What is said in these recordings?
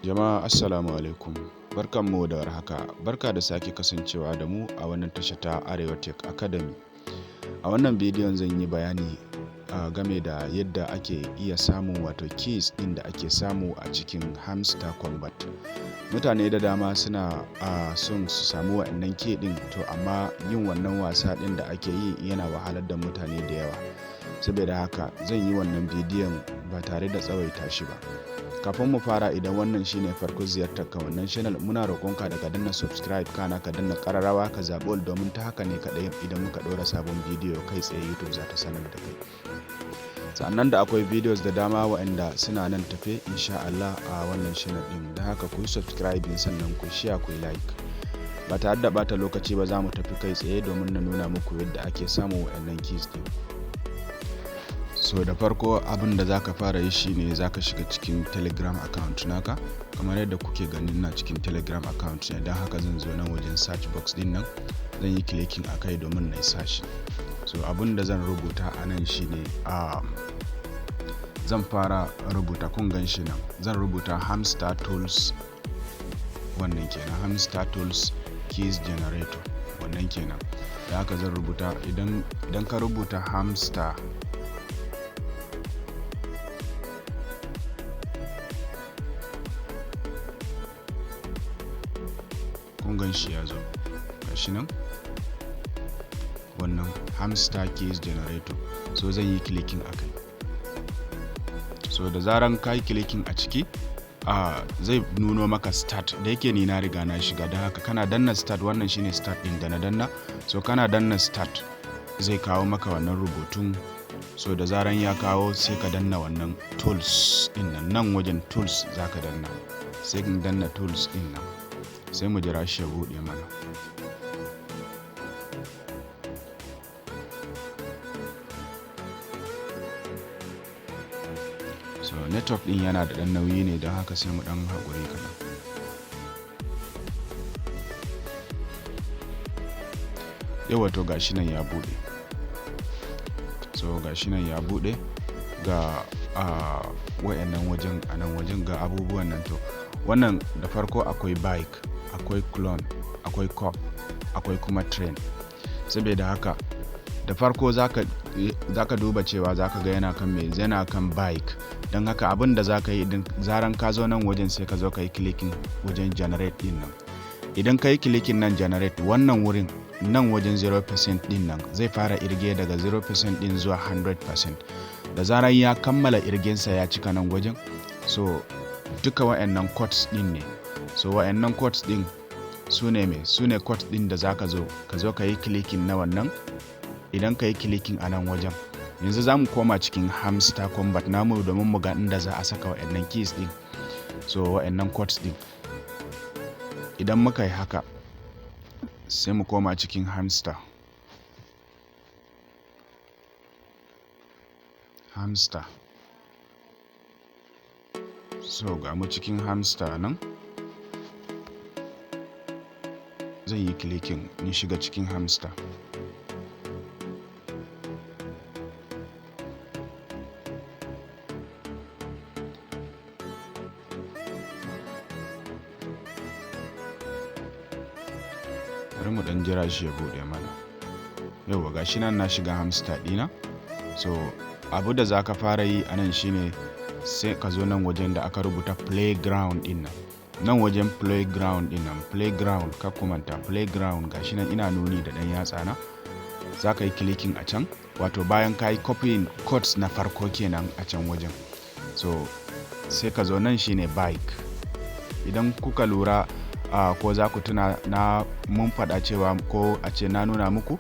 Jama'a, assalamu alaikum. Barkanmu da warhaka. Barka da sake kasancewa da mu a wannan tasha ta Arewa Tech Academy. A wannan bidiyon zan yi bayani game da yadda ake iya samun, wato keys ɗin da ake samu a cikin Hamster Kombat. Mutane da dama suna son su samu wa'annan key ɗin, to amma yin wannan wasa ɗin da ake yi yana wahalar da mutane da yawa. Saboda haka zan yi wannan bidiyon ba tare da tsawaita shi ba. Kafin mu fara, idan wannan shine farkon ziyartar ka wannan channel, muna roƙonka da ka danna subscribe, kana ka danna ƙararrawa, ka zaɓi all, domin ta haka ne kaɗai idan muka ɗora sabon bidiyo, kai tsaye YouTube za ta sanar da kai. Sannan da akwai videos da dama waɗanda suna nan tafe insha Allah a wannan channel ɗin, don haka ku yi subscribing, sannan ku share, ku yi like. Ba tare da bata lokaci ba, za mu tafi kai tsaye domin na nuna muku yadda ake samun waɗannan keys ɗin. So da farko, abin da zaka fara yi shine zaka shiga cikin Telegram account naka. Kamar yadda kuke gani, ina cikin Telegram account ne, don haka zan zo nan wajen search box din nan, zan yi clicking akai domin na yi search. So abin da zan rubuta a nan shine zan fara rubuta, kun gan shi nan, zan rubuta Hamster Tools. Wannan kenan, Hamster Tools Keys Generator, wannan kenan. Da haka zan rubuta. Idan ka rubuta Hamster kun gan shi ya zo, gashi nan, wannan Hamster Keys Generator. So zan yi clicking a kai. So da zaran ka yi clicking a ciki, zai nuno maka start. Da yake ni na riga na shiga, don haka kana danna start, wannan shine start din da na danna. So kana danna start, zai kawo maka wannan rubutun. So da zaran ya kawo, sai ka danna wannan tools din nan. Nan wajen tools zaka danna. Sai in danna tools din nan, sai mu jira shi ya buɗe mana. So network din yana da ɗan nauyi ne, don haka sai mu ɗan haƙuri kaɗan. Yawa, to gashi nan ya buɗe. So gashi nan ya buɗe, ga a wayannan wajen, a nan wajen ga abubuwan nan. To wannan da farko akwai bike, akwai clone, akwai cop, akwai kuma train. Saboda haka da farko zaka duba cewa zaka ga yana kan me? Yana kan bike. Don haka abin da zaka yi, idan zaran ka zo nan wajen, sai ka zo ka yi clicking wajen generate din nan. Idan ka yi clicking nan generate, wannan wurin nan wajen 0% din nan zai fara irge daga 0% din zuwa 100%. Da zaran ya kammala irgensa, ya cika nan wajen, so duka wa'annan codes din ne. So wa'annan codes din su ne me? Su ne codes din da zaka zo ka zo ka yi clicking na wannan. Idan ka yi clicking a nan wajen, yanzu za mu koma cikin Hamster Kombat namu domin mu ga inda za a saka wa'annan keys din, so wa'annan codes din. Idan muka yi haka, sai mu koma cikin Hamster. So ga mu cikin Hamster nan. Zan yi clicking ni shiga cikin Hamster. Bari mu dan jira shi ya bude mana. Yauwa, gashi nan na shiga Hamster dina. So abu da za ka fara yi a nan shine sai ka zo nan wajen da aka rubuta playground din nan. Nan wajen playground din nan, playground, ka kumanta, playground, gashi nan ina nuni da dan yatsa na. Za ka yi clicking a can, wato bayan ka yi copying codes na farko kenan a can wajen. So sai ka zo nan, shine bike. Idan kuka lura, ko za ku tuna, na mun faɗa cewa, ko a ce na nuna muku,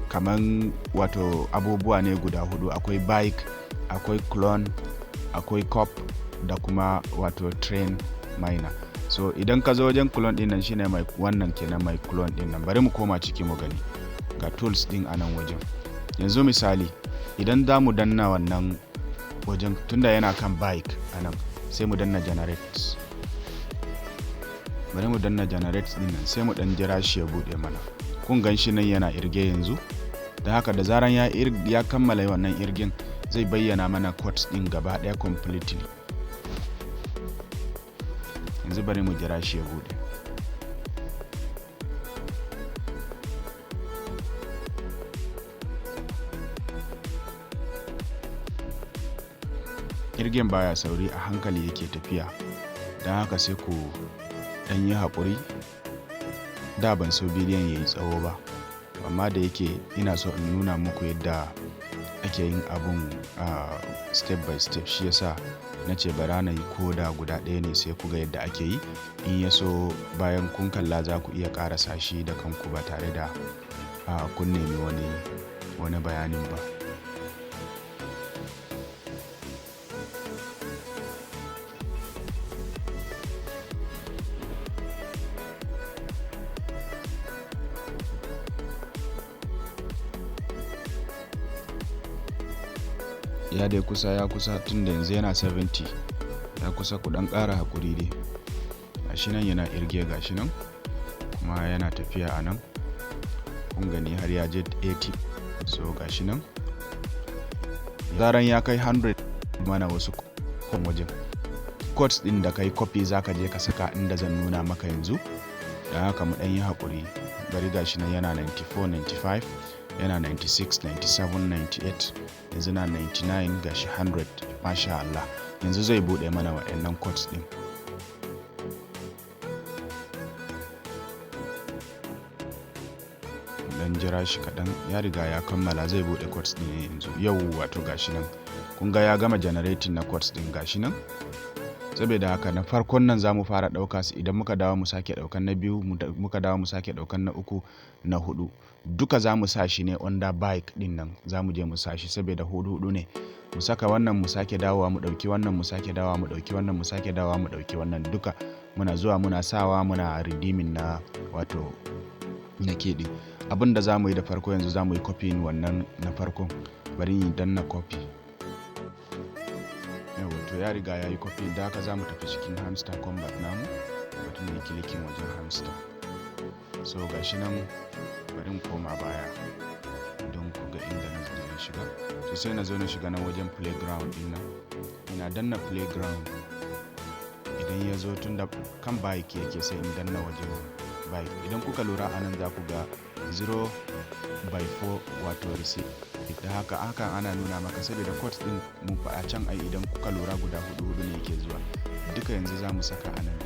kaman wato abubuwa ne guda hudu: akwai bike, akwai clone, akwai cop, da kuma wato train miner. So idan ka zo wajen clone din nan, shine mai wannan kenan, mai clone din nan. Bari mu koma ciki mu gani. Ga tools din a nan wajen. Yanzu misali, idan za mu danna wannan wajen, tunda yana kan bike a nan, sai mu danna generate. Bari mu danna generate din nan, sai mu dan jira shi ya bude mana. Kun gan shi nan yana irge yanzu. Da haka da zaran ya kammala wannan irgin, zai bayyana mana codes din gaba daya completely. Yanzu bari mu jira shi ya bude. Kirgin baya sauri, a hankali yake tafiya, don haka sai ku ɗan yi haƙuri. Da ban so bidiyon ya yi tsawo ba, amma da yake ina so in nuna muku yadda ake yin abun step by step, shi yasa na ce bara na yi ko da guda ɗaya ne, sai ku ga yadda ake yi. In ya so, bayan kun kalla, za ku iya ƙarasa shi da kanku ba tare da kun nemi wani bayanin ba. Ya dai kusa, ya kusa, tunda yanzu yana 70, ya kusa. Ku dan ƙara haƙuri dai. Gashi nan yana irge, gashi nan kuma yana tafiya a nan. Kun gani, har ya je 80. So gashi nan, zaran ya kai 100 mana wasu kan wajen codes din da kai copy, zaka je ka saka inda zan nuna maka yanzu. Don haka mu dan yi haƙuri. Bari, gashi nan yana 94, 95, yana 96, 97, 98, yanzu na 99, gashi 100. Masha Allah, yanzu zai bude mana waɗannan codes din. Dan jira shi kaɗan, ya riga ya kammala, zai bude codes din yanzu. Yau wato gashi nan, kun ga ya gama generating na codes din, gashi nan. Saboda haka na farkon nan za mu fara ɗauka su. Idan muka dawo, mu sake ɗaukan na biyu, muka dawo, mu sake ɗaukan na uku, na hudu, duka za mu sa shi ne under bike din nan. Za mu je mu sa shi saboda hudu hudu ne. Mu saka wannan, mu sake dawowa mu ɗauki wannan, mu sake dawowa mu ɗauki wannan, mu sake dawowa mu ɗauki wannan. Duka muna zuwa muna sawa, muna redeeming na wato na keɗi. Abin da za mu yi da farko yanzu, za mu yi copying wannan na farkon. Bari yi danna copy. Yawa, to ya riga ya yi copy. Da haka za mu tafi cikin Hamster Combat namu, batun yi clicking wajen hamster. So gashi nan, bari mu koma baya don ku ga inda na shiga. So sai na zo na shiga nan wajen playground din nan. Ina danna playground, idan ya zo, tun da kan bike yake, sai in danna wajen bike. Idan kuka lura a nan, za ku ga 0 by 4, wato receipt. Da haka hakan ana nuna maka saboda code din mu a can ai, idan kuka lura, guda hudu hudu ne yake zuwa duka. Yanzu za mu saka a nan,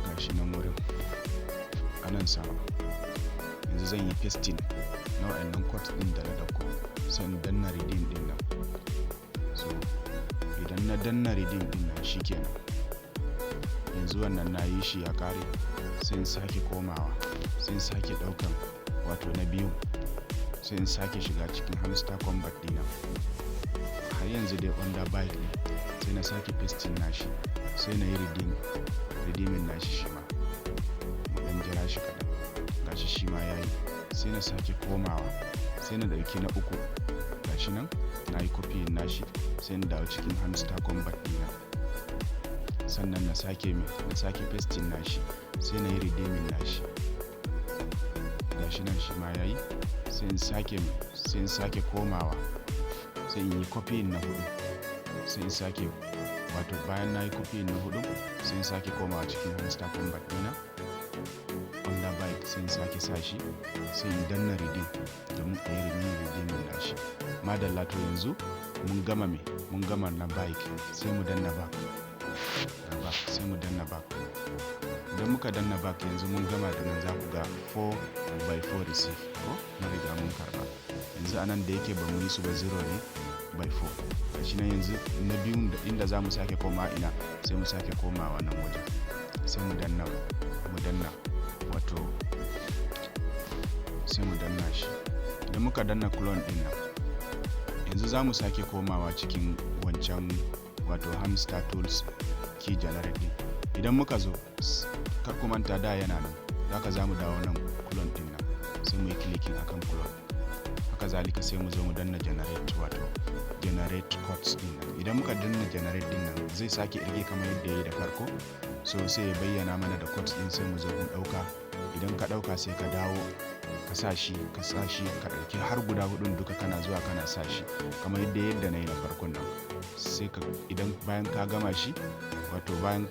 gashi nan wurin a nan sama. Yanzu zan yi pasting na wa'annan code din da na dauko, sai in danna redeem din nan. So idan na danna redeem din nan, shikenan, yanzu wannan na yi shi ya kare. Sai in sake komawa, sai in sake daukan wato na biyu, sai in sake shiga cikin Hamster Combat dina, har yanzu dai under bike ne. Sai na sake pasting nashi, sai na yi redeeming nashi shi ma. Mu dan jira shi kaɗan. Gashi shi ma yayi. Sai na sake komawa, sai na ɗauki na uku. Gashi nan na yi copying nashi, sai na dawo cikin Hamster Combat dina, sannan na sake mai, na sake pasting nashi, sai na yi redeeming nashi. Gashi nan shi ma yayi. Sai in sake mai, sai in sake komawa, sai in yi copying na hudu, sai in sake, wato bayan na yi copying na hudu, sai in sake komawa cikin Hamster Combat dina under bike, sai in sake sa shi, sai in danna redeem domin a yi redeeming nashi. Madalla, to yanzu mun gama me? Mun gama na bike. Sai mu danna back, ga back, sai mu danna back. Idan muka danna back, yanzu mun gama da nan. Za ku ga 4 by 4 receive, ko mun riga mun karba. Yanzu anan da yake ba mu yi su ba, 0 ne by 4. Gashi nan. Yanzu na biyun da inda za mu sake koma ina, sai mu sake komawa nan wajen, sai mu danna, wato sai mu danna shi. Idan muka danna clone din nan, yanzu za mu sake komawa cikin wancan, wato Hamster Tools key generate din. Idan muka zo, kar ku manta da yana nan zaka, za mu dawo nan clone din nan, sai mu yi clicking akan clone. Haka zalika, sai mu zo mu danna generate, wato generate codes din nan. Idan muka danna generate din nan, zai sake irge kamar yadda ya yi da farko. So sai ya bayyana mana da codes din, sai mu zo mu dauka. Idan ka dauka, sai ka dawo ka sa shi, ka sa shi, ka dauki har guda hudun duka, kana zuwa kana sa shi kamar yadda na yi na farkon nan. Sai Sai ka idan bayan ka gama shi, wato bayan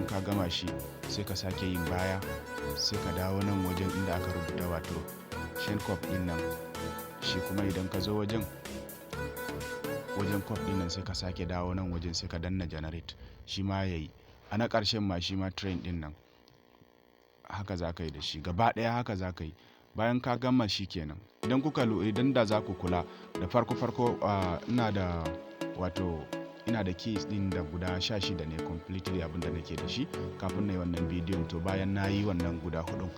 ka gama shi, sai ka sake yin baya, sai ka dawo nan wajen inda aka rubuta wato Chain Curve din nan. Shi kuma idan ka zo wajen curve din nan, sai ka sake dawo nan wajen, sai ka danna generate, shi ma yayi. A na ƙarshen ma, shi ma train din nan, haka za ka yi da shi gaba ɗaya, haka za ka yi. Bayan ka gama shi kenan. Idan da za ku kula da farko farko, ina da wato ina da keys din da guda 16 ne completely abinda nake da shi kafin na yi wannan bidiyon. To, bayan na yi wannan guda hudun,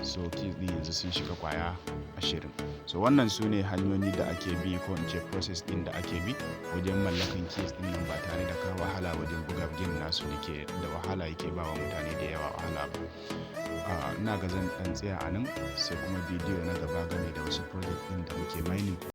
so keys din yanzu sun shiga kwaya 20. So wannan su ne hanyoyi da ake bi, ko in ce process din da ake bi wajen mallakan keys din nan ba tare da ka wahala wajen buga game nasu da ke da wahala, yake ba wa mutane da yawa wahala ba. Ina ga zan dan tsaya a nan, sai kuma bidiyo na gaba game da wasu project din da muke mining.